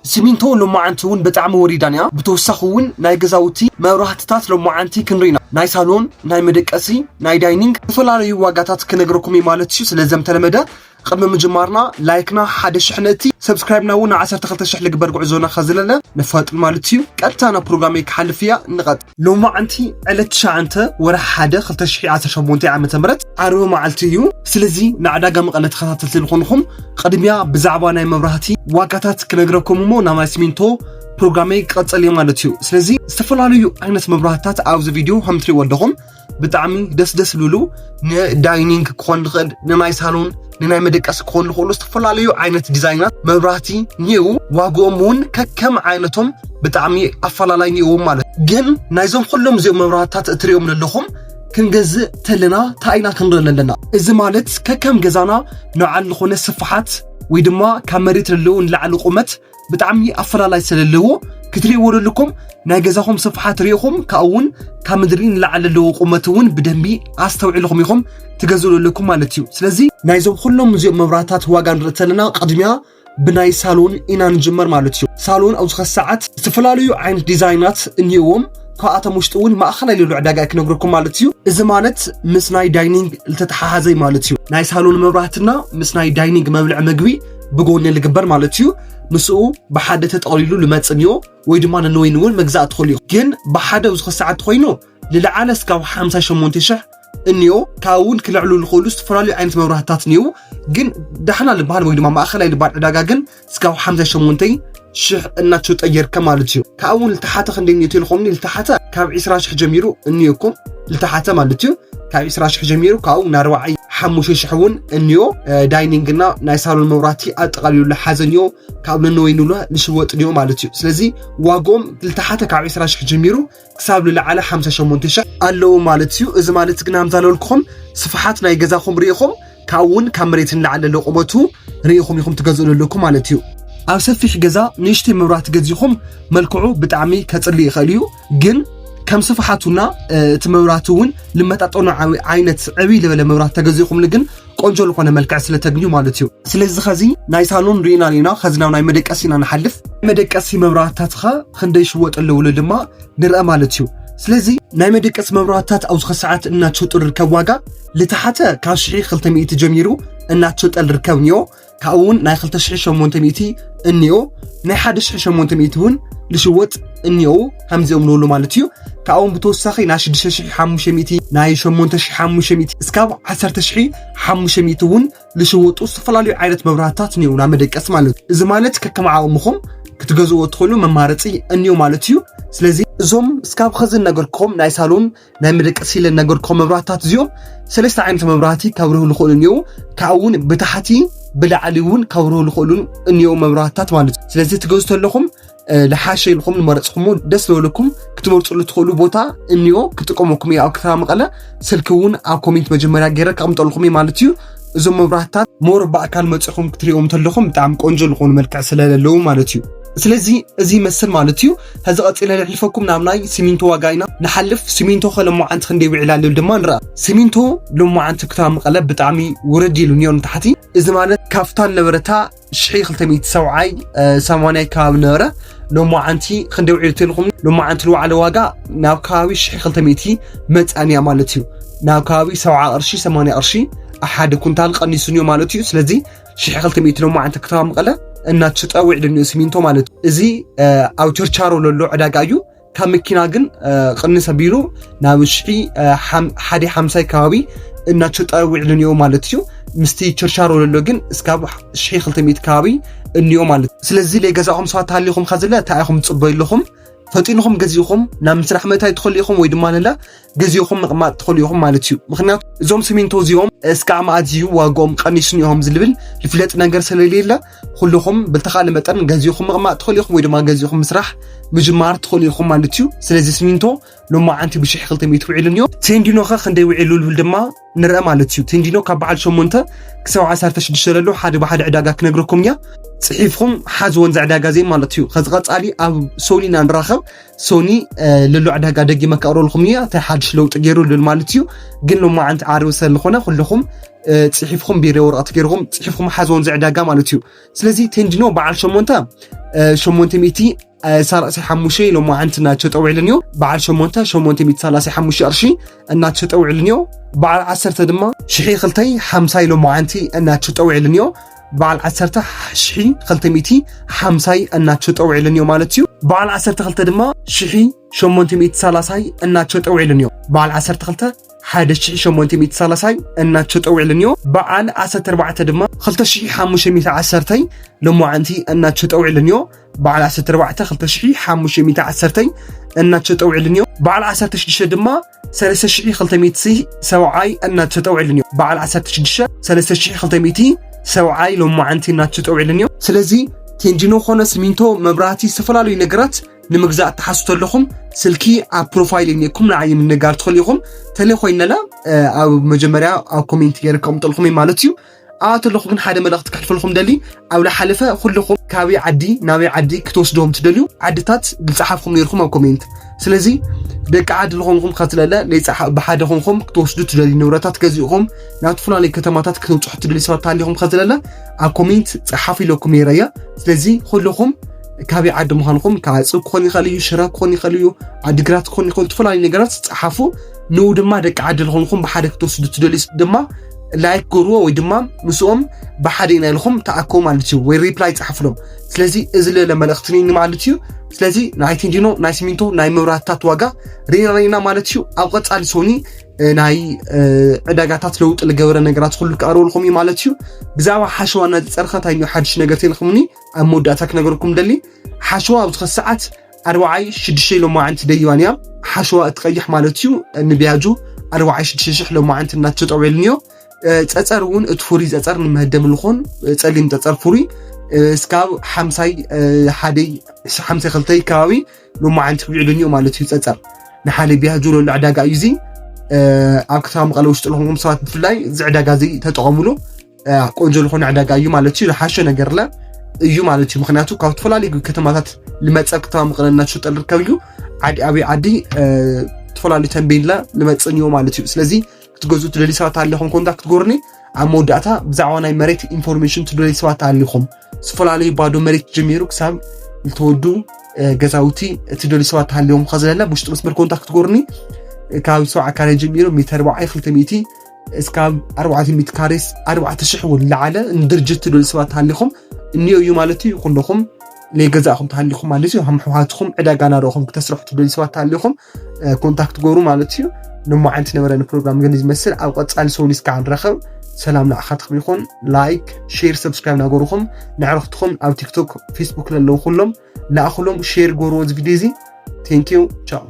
ሲሚንቶ ሎማዓንቲ እውን ብጣዕሚ ወሪዳን እያ። ብተወሳኺ እውን ናይ ገዛውቲ መብራህትታት ሎማዓንቲ ክንሪና ናይ ሳሎን፣ ናይ መደቀሲ፣ ናይ ዳይኒንግ ዝተፈላለዩ ዋጋታት ክነግረኩም እዩ ማለት እዩ። ስለዚ ተለመደ ቅድሚ ምጅማርና ላይክና ሓደ ሽሕ ነእቲ፣ ሰብስክራይብና እውን ዓሰርተ ክልተ ሽሕ ልግበር። ጉዕዞና ከዝለለ ንፋጥን ማለት እዩ። ቀጥታ ናብ ፕሮግራመይ ክሓልፍ እያ። ንቐጥ ሎማዓንቲ ዕለት ትሽዓተ ወርሒ ሓደ ክልተ ሽሕ ዓሰርተ ሸሞንተ ዓመተ ምህረት ዓርቢ መዓልቲ እዩ። ስለዚ ንዕዳጋ መቐለ ተኸታተልቲ ዝኾንኹም ቅድሚያ ብዛዕባ ናይ መብራህቲ ዋጋታት ክነግረኩም እሞ ናብ ናይ ሲሚንቶ ፕሮግራመይ ክቐጽል እየ ማለት እዩ። ስለዚ ዝተፈላለዩ ዓይነት መብራህትታት ኣብዚ ቪድዮ ከም ትሪእዎ ኣለኹም ብጣዕሚ ደስ ደስ ዝብሉ ንዳይኒንግ ክኾን ዝኽእል ንናይ ሳሎን ንናይ መደቀሲ ክኾን ዝኽእሉ ዝተፈላለዩ ዓይነት ዲዛይናት መብራህቲ እኒአው። ዋግኦም እውን ከከም ዓይነቶም ብጣዕሚ ኣፈላላይ እኒአዎም ማለት ግን ናይዞም ኩሎም እዚኦም መብራህትታት እትሪኦም ዘለኹም ክንገዝእ ተለና እንታይ ኢና ክንርኢ ኣለና? እዚ ማለት ከከም ገዛና ንዓል ዝኾነ ስፍሓት ወይ ድማ ካብ መሬት ዘለዉ ንላዕሊ ቁመት ብጣዕሚ ኣፈላላይ ስለለዎ ክትሪእዎ ዘለኩም ናይ ገዛኹም ስፍሓት ሪኢኹም ካብኡ እውን ካብ ምድሪ ንላዕሊ ዘለዎ ቁመት እውን ብደንቢ ኣስተውዒልኹም ኢኹም ትገዝኡ ዘለኩም ማለት እዩ። ስለዚ ናይዞም ኩሎም እዚኦም መብራህትታት ዋጋ ንርኢ ተለና ቅድሚያ ብናይ ሳሎን ኢና ንጅመር ማለት እዩ። ሳሎን ኣብዚ ኸዚ ሰዓት ዝተፈላለዩ ዓይነት ዲዛይናት እኒእዎም። ካብኣቶም ውሽጢ እውን ማእኸላይ ልሉ ዕዳጋ ክነግረኩም ማለት እዩ። እዚ ማለት ምስ ናይ ዳይኒንግ ዝተተሓሓዘ ማለት እዩ። ናይ ሳሎን መብራህትና ምስ ናይ ዳይኒንግ መብልዒ ምግቢ ብጎኒ ልግበር ማለት እዩ። ምስኡ ብሓደ ተጠቕሊሉ ልመጽእ እኒኦ ወይ ድማ ነንወይኒ እውን መግዛእ ትኽእሉ እዩ። ግን ብሓደ ኣብዚ ኸዚ ሰዓት ኮይኑ ልለዓለ እስካብ ሓምሳ ሸሞንተ ሽሕ እኒኦ። ካብኡ እውን ክልዕሉ ዝኽእሉ ዝተፈላለዩ ዓይነት መብራህትታት እኒኡ። ግን ዳሕና ልበሃል ወይ ድማ ማእኸላይ ልበሃል ዕዳጋ ግን እስካብ ሓምሳ ሸሞንተ ሽሕ እናተሸጠ ይርከብ ማለት እዩ። ካብኡ እውን ልተሓተ ክንደይ እኒኦ ተልኹምኒ ልተሓተ ካብ ዕስራ ሽሕ ጀሚሩ እኒኦኩም ልተሓተ ማለት እዩ። ካብ ዕስራ ሽሕ ጀሚሩ ካብኡ ንኣርባዓይ ሓሙሽተ ሽሕ እውን እኒኦ። ዳይኒንግና ናይ ሳሎን መብራህቲ ኣጠቓሊሉ ልሓዘ እኒኦ። ካብ ነንወይኒ ልሽወጥ እኒኦ ማለት እዩ። ስለዚ ዋግኦም ልተሓተ ካብ ዕስራ ሽሕ ጀሚሩ ክሳብ ልለዓለ ሓምሳ ሸሞንተ ሽሕ ኣለዉ ማለት እዩ። እዚ ማለት ግን ኣምዛለልኩም ስፍሓት ናይ ገዛኹም ርኢኹም ካብኡ እውን ካብ መሬት ንላዕሊ ዘሎ ቁመቱ ርኢኹም ኢኹም ትገዝኡ ዘለኩም ማለት እዩ። ኣብ ሰፊሕ ገዛ ንእሽተይ መብራህቲ ገዚኹም መልክዑ ብጣዕሚ ከጽልእ ይኽእል እዩ። ግን ከም ስፍሓቱና እቲ መብራህቲ እውን ልመጣጠኖ ዓይነት ዕብይ ልበለ መብራህቲ ተገዚኹምሉ ግን ቆንጆ ዝኾነ መልክዕ ስለ ተግንዩ ማለት እዩ። ስለዚ ኸዚ ናይ ሳሎን ርኢና ርኢና ኸዚ ናብ ናይ መደቀሲ ኢና ንሓልፍ። መደቀሲ መብራህትታት ኸ ክንደይ ይሽወጥ ኣለዉ ኢሉ ድማ ንርአ ማለት እዩ። ስለዚ ናይ መደቀሲ መብራህትታት ኣብዚ ኸዚ ሰዓት እናተሸጡ ዝርከብ ዋጋ ልተሓተ ካብ ሽሕ ክልተ ሚእቲ ጀሚሩ እናተሸጠ ዝርከብ እኒኦ። ካብኡ እውን ናይ ክልተ ሽሕ ሸሞንተ ሚእቲ እኒኦ፣ ናይ ሓደ ሽሕ ሸሞንተ ሚእቲ እውን ልሽወጥ እኒኦ። ከምዚኦም ንብሉ ማለት እዩ። ካብኡ እውን ብተወሳኺ ናይ ሽዱሽተ ሽሕ ሓሙሽተ ሚእቲ ናይ ሸሞንተ ሽሕ ሓሙሽተ ሚእቲ እስካብ ዓሰርተ ሽሕ ሓሙሽተ ሚእቲ እውን ልሽወጡ ዝተፈላለዩ ዓይነት መብራህትታት እኒኦ ናብ መደቀሲ ማለት እዩ። እዚ ማለት ከከም ዓቕምኹም ክትገዝእዎ ትኽእሉ መማረፂ እኒኦ ማለት እዩ። ስለዚ እዞም እስካብ ኸዚ ነገርኩም ናይ ሳሎን ናይ መደቀሲ ኢለ ነገርኩም መብራህትታት እዚኦም ሰለስተ ዓይነት መብራህቲ ከብርሁ ዝኽእሉ እኒኦ። ካብኡ እውን ብታሕቲ ብላዕሊ እውን ከብርሁ ዝኽእሉ እኒኦ መብራህትታት ማለት እዩ። ስለዚ ትገዙ ተለኹም ልሓሸ ኢልኹም ንመረፅኹም ደስ ዝበለኩም ክትመርፅሉ ትኽእሉ ቦታ እኒኦ ክጥቀመኩም እዩ። ኣብ ከተማ መቐለ ስልኪ እውን ኣብ ኮሜንት መጀመርያ ገይረ ከቕምጠልኩም እዩ ማለት እዩ። እዞም መብራህትታት ሞር ብኣካል መፂኹም ክትሪኦም ተለኹም ብጣዕሚ ቆንጆ ዝኾኑ መልክዕ ስለለለዉ ማለት እዩ። ስለዚ እዚ ይመስል ማለት እዩ። ሕዚ ቀፂለ ልሕልፈኩም ናብ ናይ ሲሚንቶ ዋጋ ኢና ንሓልፍ። ሲሚንቶ ከ ሎማዓንቲ ክንደይ ውዒላ ልብል ድማ ንርኣ። ሲሚንቶ ሎማዓንቲ ከተማ መቐለ ብጣዕሚ ውርድ ኢሉ እኒኦ ንታሕቲ። እዚ ማለት ካብታ ነበረታ ሽሕ ክልተ ሚእቲ ሰብዓይ ሰማንያ ከባቢ ነበረ። ሎማዓንቲ ክንደይ ውዒሉ ተልኹም ሎማዓንቲ ልዋዕለ ዋጋ ናብ ከባቢ ሽሕ ክልተ ሚእቲ መፃንያ ማለት እዩ። ናብ ከባቢ ሰብዓ ቅርሺ ሰማንያ ቅርሺ ሓደ ኩንታል ቀኒሱ እኒኦ ማለት እዩ። ስለዚ ሽሕ ክልተ ሚእቲ ሎማዓንቲ ከተማ መቐለ እናተሸጠ ውዒሉ እኒኦ ሲሚንቶ ማለት እዩ። እዚ ኣብ ቸርቻሮ ለሎ ዕዳጋ እዩ። ካብ መኪና ግን ቅንስ ኣቢሉ ናብ ሽሒ ሓደ ሓምሳይ ከባቢ እናተሸጠ ውዒሉ እኒኦ ማለት እዩ። ምስቲ ቸርቻሮ ለሎ ግን እስካብ ሽሒ ክልተ ሚእቲ ከባቢ እኒኦ ማለት እዩ። ስለዚ ለይ ገዛኹም ሰባት ሃሊኹም ከዝለ እንታይ ኢኹም ትፅበዩ ኣለኹም? ፈጢንኹም ገዚኹም ናብ ምስራሕ መእታይ ትኽእሉ ኢኹም ወይ ድማ ነለ ገዚኹም ምቕማጥ ትኽእሉ ኢኹም ማለት እዩ። ምኽንያቱ እዞም ሲሚንቶ እዚኦም እስካዕ መኣዝዩ ዋግኦም ቀኒሱ እኒኦም ዝልብል ዝፍለጥ ነገር ስለሌለ ኩልኹም ብልተኻእለ መጠን ገዚኹም ምቕማጥ ትኽእሉ ኢኹም ወይ ድማ ገዚኹም ምስራሕ ምጅማር ትኽእሉ ኢኹም ማለት እዩ። ስለዚ ሲሚንቶ ሎማዓንቲ ብሽሕ ክልተ ሚእቲ ውዒሉ እኒኦ። ቴንዲኖ ኸ ክንደይ ውዒሉ ልብል ድማ ንርአ ማለት እዩ። ቴንዲኖ ካብ በዓል ሸሞንተ ክሳብ ዓሰርተ ሽዱሽተ ለሎ ሓደ ብሓደ ዕዳጋ ክነግረኩም እያ። ጽሒፍኩም ሓዝወን ዝዕዳጋ ዜን ማለት እዩ። ከዚ ቀጻሊ ኣብ ሶኒ ኢና ንራኸብ። ሶኒ ለሎ ዕዳጋ ደጊመ ከቕርበልኩም እያ። እንታይ ሓድሽ ለውጢ ገይሩ ልብል ማለት እዩ። ግን ሎማዓንቲ ዓርቢ ስለዝኾነ ኩልኹም ጽሒፍኩም ቢሮ ወረቐት ገይርኩም ጽሒፍኩም ሓዝወን ዝዕዳጋ ማለት እዩ። ስለዚ ቴንዲኖ በዓል ሸሞንተ ሸሞንተ ሚእቲ ሰላሳ ሓሙሽተ ሎማዓንቲ እናተሸጠ ውዒሉ እኒኦ። በዓል ሸሞንተ ሸሞንተ ሚእቲ ሰላሳ ሓሙሽተ ቅርሺ እናተሸጠ ውዒሉ እኒኦ። በዓል ዓሰርተ ድማ ሽሒ ክልተ ሓምሳ ሎማዓንቲ እናተሸጠ ውዒሉ እኒኦ። በዓል ዓሰርተ ሽሒ ክልተ ሚእቲ ሓምሳ እናተሸጠ ውዒሉ እኒኦ ማለት እዩ። በዓል ዓሰርተ ክልተ ድማ ሽሒ ሸሞንተ ሚእቲ ሰላሳ እናተሸጠ ውዒሉ እኒኦ። በዓል ዓሰርተ ክልተ ሓደ ሽሒ ሸሞንተ ሚእቲ ሰላሳ እናተሸጠ ውዒሉ እኒኦ። በዓል ዓሰርተ ኣርባዕተ ድማ ክልተ ሽሒ ሓሙሽተ ሚእቲ ዓሰርተ ሎማዓንቲ እናተሸጠ ውዒሉ እኒኦ። በዓል ዓሰርተ ኣርባዕተ ክልተ ሽሒ ሓሙሽተ ሚእቲ ዓሰርተ እናተሸጠ ውዒሉ እኒኦ። በዓል ዓሰርተ ሽዱሽተ ድማ ሰለስተ ሽሒ ክልተ ሚእቲ ሰብዓይ እናተሸጠ ውዒሉ እኒኦ። በዓል ዓሰርተ ሽዱሽተ ሰለስተ ሽሒ ክልተ ሚእቲ ሰብዓይ ሎማዓንቲ እናተሸጠ ውዒሉ እኒኦ። ስለዚ ቴንዲኖ ኮነ ስሚንቶ፣ መብራህቲ፣ ዝተፈላለዩ ነገራት ንምግዛእ ትሓስቡ ተለኹም ስልኪ ኣብ ፕሮፋይል እኒኩም ንዓይ ምንጋር ትኽእሉ ኢኹም። ተለይ ኮይነላ ኣብ መጀመርያ ኣብ ኮሜንት ገይረ ከቕምጠልኩም እዩ ማለት እዩ። ኣብ ተለኹ ግን ሓደ መልእኽቲ ከሕልፈልኩም ደሊ። ኣብ ዝሓለፈ ኩልኹም ካበይ ዓዲ ናበይ ዓዲ ክትወስድዎም ትደልዩ ዓድታት ዝፀሓፍኩም ነይርኩም ኣብ ኮሜንት። ስለዚ ደቂ ዓዲ ዝኾንኩም ከትለለ ናይ ፀሓ-፣ ብሓደ ኾንኩም ክትወስዱ ትደልዩ ንብረታት ገዚእኹም ናብ ዝተፈላለዩ ከተማታት ክትብፅሑ ትደልዩ ሰባት ተሃሊኹም ከትለለ ኣብ ኮሜንት ፀሓፉ ኢለኩም ነይረ እየ። ስለዚ ኩልኹም ካበይ ዓዲ ምዃንኩም፣ ካብ ዓፅቢ ክኾን ይኽእል እዩ፣ ሽረ ክኾን ይኽእል እዩ፣ ዓዲግራት ክኾን ይኽእል፣ ዝተፈላለዩ ነገራት ፀሓፉ። ንኡ ድማ ደቂ ዓዲ ዝኾንኩም ብሓደ ክትወስዱ ትደልዩ ድማ ላይክ ገርዎ ወይ ድማ ምስኦም ብሓደ ኢና ኢልኩም ተኣከቡ ማለት እዩ፣ ወይ ሪፕላይ ፀሓፍሎም። ስለዚ እዚ ለለ መልእኽቲ ነይኒ ማለት እዩ። ስለዚ ናይ ቴንዲኖ፣ ናይ ሲሚንቶ፣ ናይ መብራህትታት ዋጋ ርኢና ርኢና ማለት እዩ። ኣብ ቀፃሊ ሶኒ እ፣ ናይ እ፣ ዕዳጋታት ለውጢ ዝገበረ ነገራት ኩሉ ክቐርበልኩም እዩ ማለት እዩ። ብዛዕባ ሓሸዋ እናፀፀርካ እንታይ እዩ ሓድሽ ነገር ተልኩምኒ ኣብ መወዳእታ ክነገርኩም ደሊ። ሓሸዋ ኣብዚ ኸዚ ሰዓት ኣርባዓይ ሽዱሽተ ሎማዓንቲ ደይባን እያ። ሓሸዋ እትቀይሕ ማለት እዩ ንቢያጁ ኣርባዓይ ሽዱሽተ ሽሕ ሎማዓንቲ እናተሸጠ ውዒሉ እኒኦ። እ፣ ፀፀር እውን እቲ ፍሩይ ፀፀር ንመህደሚ ልኾን፣ እ፣ ፀሊም ፀፀር ፍሩይ፣ እ፣ እስካብ ሓምሳይ፣ እ፣ ሓደይ፣ ሓምሳይ ክልተይ ከባቢ ሎማዓንቲ ውዒሉ እኒኦ ማለት እዩ። ፀፀር ንሓደ ቢያጁ ለሎ ዕዳጋ እዩ እዚ። እ፣ ኣብ ከተማ መቐለ ውሽጢ ለኹም ሰባት ብፍላይ እዚ ዕዳጋ እዚ ተጠቐምሉ። እ፣ ቆንጆ ዝኾነ ዕዳጋ እዩ ማለት እዩ። ዝሓሸ ነገር ለ እዩ ማለት እዩ። ምኽንያቱ ካብ ዝተፈላለዩ ከተማታት ልመፀ ኣብ ከተማ መቐለ እናተሸጠ ዝርከብ እዩ። ዓዲ ኣበይ ዓዲ፣ እ፣ ዝተፈላለዩ ተንቤን ለ ልመፅእ እኒኦ ማለት እዩ። ስለዚ ክትገዝኡ ትደልዩ ሰባት ኣለኹም ኮንታክት ጎርኒ። ኣብ መወዳእታ ብዛዕባ ናይ መሬት ኢንፎርሜሽን ትደልዩ ሰባት ኣለኹም፣ ዝተፈላለዩ ባዶ መሬት ጀሚሩ ክሳብ ልተወዱ፣ እ፣ ገዛውቲ ትደልዩ ሰባት ኣለኹም ከዝለለ ብውሽጢ መስመር ኮንታክት ጎርኒ። ካብ ሰብዓ ካሬ ጀሚሩ ሜትር ኣርባዓ ክልተ ሚእቲ እስካብ ኣርባዕተ ሚእቲ ካሬስ ኣርባዕተ ሽሕ እውን ለዓለ ንድርጅት ትደልዩ ሰባት ኣለኹም እኒኦ እዩ ማለት እዩ። ኩለኹም ለይገዛእኹም ተሃሊኹም ማለት እዩ፣ ከም ኣሕዋትኹም ዕዳጋ እናረእኹም ክተስርሑ ትደልዩ ሰባት ተሃሊኹም፣ እ፣ ኮንታክት ገሩ ማለት እዩ። ንማዓንቲ ነበረኒ ፕሮግራም ግን ዝመስል ኣብ ቀጻሊ ሰው እስካዕ ንረኸብ። ሰላም ንዓኻትኩም ይኹን። ላይክ፣ ሼር፣ ሰብስክራይብ ናገሩኹም ንዕረኽትኹም ኣብ ቲክቶክ፣ ፌስቡክ ለለዉ ኩሎም ለኣኹሎም ሼር ገርዎ እዚ ቪድዮ እዚ። ቴንኪዩ፣ ቻው።